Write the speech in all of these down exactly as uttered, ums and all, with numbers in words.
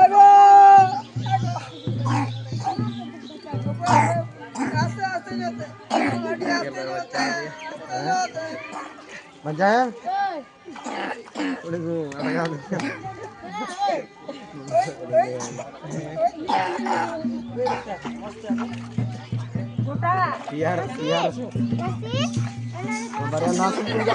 ᱟᱜᱳ! ᱟᱜᱳ! ᱟᱥᱛᱮ ᱟᱥᱛᱮ ᱧᱚᱜ ᱛᱮ, ᱟᱹᱰᱤ ᱟᱥᱛᱮ ᱧᱚᱜ ᱛᱮ, ᱟᱥᱛᱮ ᱧᱚᱜ ᱛᱮ᱾ ᱵᱟᱧᱪᱟᱣᱮᱱ? ᱩᱱᱤ ᱠᱚ ᱟᱞᱜᱟ ᱩᱱᱤ᱾ ᱜᱚᱴᱟ᱾ ᱥᱤᱭᱟᱨ, ᱥᱤᱭᱟᱨ᱾ ᱵᱟᱨᱭᱟ ᱱᱟᱥ ᱠᱚ ᱯᱩᱨᱟᱹ᱾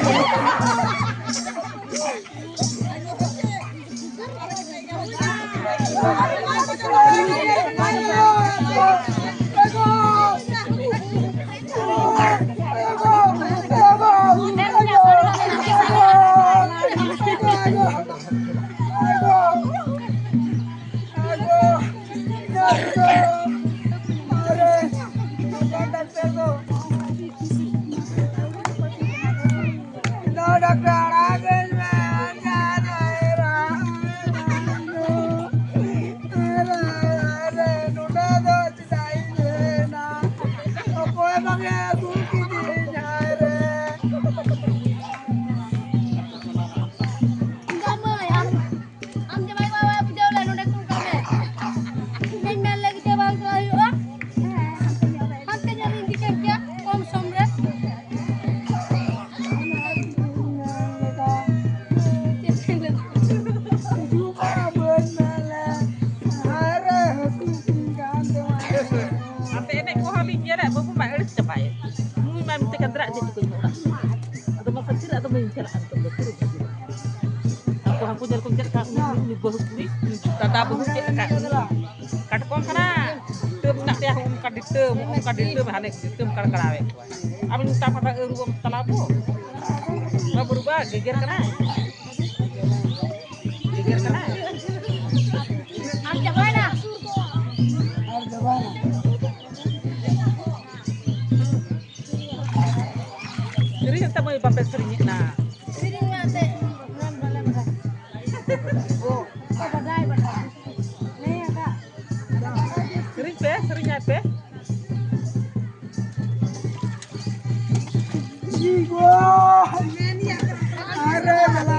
ᱚᱠᱚᱭ ᱵᱟᱝ ᱮ ᱟᱹᱜᱩ ᱠᱤᱫᱤᱧᱟ ᱨᱮ᱾ ᱤᱧ ᱫᱚ ᱢᱟᱹᱭ, ᱟᱢ, ᱟᱢ ᱡᱟᱶᱟᱭ ᱵᱟᱵᱟ ᱵᱩᱡᱷᱟᱹᱣ ᱞᱮ, ᱱᱚᱰᱮ ᱠᱩᱞ ᱠᱟᱜ ᱢᱮ᱾ ᱤᱧ ᱢᱮᱱ ᱞᱟᱹᱜᱤᱫ ᱛᱮ ᱵᱟᱝ ᱪᱟᱞᱟᱜ ᱦᱩᱭᱩᱜᱼᱟ᱾ ᱦᱟᱱᱛᱮ ᱧᱚᱜ ᱨᱤᱧ ᱤᱫᱤ ᱠᱮᱫ ᱜᱮᱭᱟ, ᱠᱚᱢ ᱥᱚᱢ ᱨᱮ᱾ ᱟᱯᱮ ᱮᱱᱮᱡ ᱠᱚᱦᱚᱸ ᱞᱤᱧ ᱧᱮᱞᱮᱫ, ᱵᱟᱹᱵᱩ ᱢᱟ ᱟᱹᱲᱤᱥ ᱪᱟᱵᱟᱭᱮᱱ᱾ ᱱᱩᱭ ᱢᱟ ᱢᱮᱛᱟᱭ ᱠᱟᱱ ᱫᱨᱟᱜ ᱡᱮ ᱪᱤᱠᱟᱹᱧ ᱚᱲᱟᱜ᱾ ᱟᱫᱚ ᱢᱟ ᱥᱟᱹᱠᱷᱤ ᱨᱮ ᱟᱫᱚ ᱵᱟᱹᱧ ᱪᱟᱞᱟᱜᱼᱟ, ᱱᱤᱛᱚᱜ ᱫᱚ ᱯᱩᱨᱟᱹ ᱵᱷᱟᱹᱜᱤ ᱵᱟᱝ᱾ ᱦᱟᱹᱱᱠᱩ, ᱦᱟᱹᱱᱠᱩ ᱧᱮᱞ ᱠᱚᱢ ᱪᱮᱫ ᱞᱮᱠᱟ, ᱩᱱᱤ, ᱩᱱᱤ ᱵᱟᱹᱦᱩ ᱠᱩᱲᱤ, ᱩᱱᱤ ᱫᱟᱫᱟ ᱵᱟᱹᱦᱩ ᱪᱮᱫ ᱞᱮᱠᱟ, ᱩᱱᱤ ᱠᱟᱴᱠᱚᱢ ᱠᱟᱱᱟ᱾ ᱰᱤᱴᱟᱹᱢ ᱢᱮᱱᱟᱜ ᱛᱟᱭᱟ, ᱦᱚᱸᱜᱼᱚ ᱱᱚᱝᱠᱟ ᱰᱤᱴᱟᱹᱢ, ᱦᱚᱸᱜᱼᱚ ᱱᱚᱝᱠᱟ ᱰᱤᱴᱟᱹᱢ, ᱦᱟᱱᱮ ᱰᱤᱴᱟᱹᱢ ᱠᱟᱲᱠᱟᱲᱟᱣᱮᱫ ᱠᱚᱣᱟ᱾ ᱟᱵᱮᱱ ᱢᱮᱛᱟ ᱠᱚᱣᱟ, ᱟᱹᱨᱩᱵ ᱮᱢ ᱪᱟᱞᱟᱣ ᱠᱚ᱾ ᱵᱟᱹᱵᱩ ᱨᱩᱵᱟ ᱜᱮᱜᱮᱨ ᱠᱟᱱᱟᱭ᱾ ᱜᱮᱜᱮᱨ ᱠᱟᱱᱟᱭ᱾ ᱟᱨ ᱪᱟᱵᱟᱭᱮᱱᱟ᱾ ᱟᱨ ᱪᱟᱵᱟᱭᱮᱱᱟ᱾ ᱥᱮᱨᱮᱧ ᱮᱱᱛᱮ ᱢᱟᱹᱭ ᱵᱟᱯᱮ ᱥᱮᱨᱮᱧᱮᱫ ᱱᱟ᱾ ᱥᱮᱨᱮᱧ ᱢᱟ ᱮᱱᱛᱮ ᱵᱟᱞᱮ ᱵᱟᱰᱟᱭ᱾ ᱚ, ᱵᱟᱰᱟᱭ, ᱵᱟᱰᱟᱭ᱾ ᱞᱟᱹᱭ ᱟᱠᱟᱫ᱾ ᱥᱮᱨᱮᱧ ᱯᱮ, ᱥᱮᱨᱮᱧ ᱟᱭ ᱯᱮ᱾ ᱟᱨᱮ ᱵᱟᱵᱟ᱾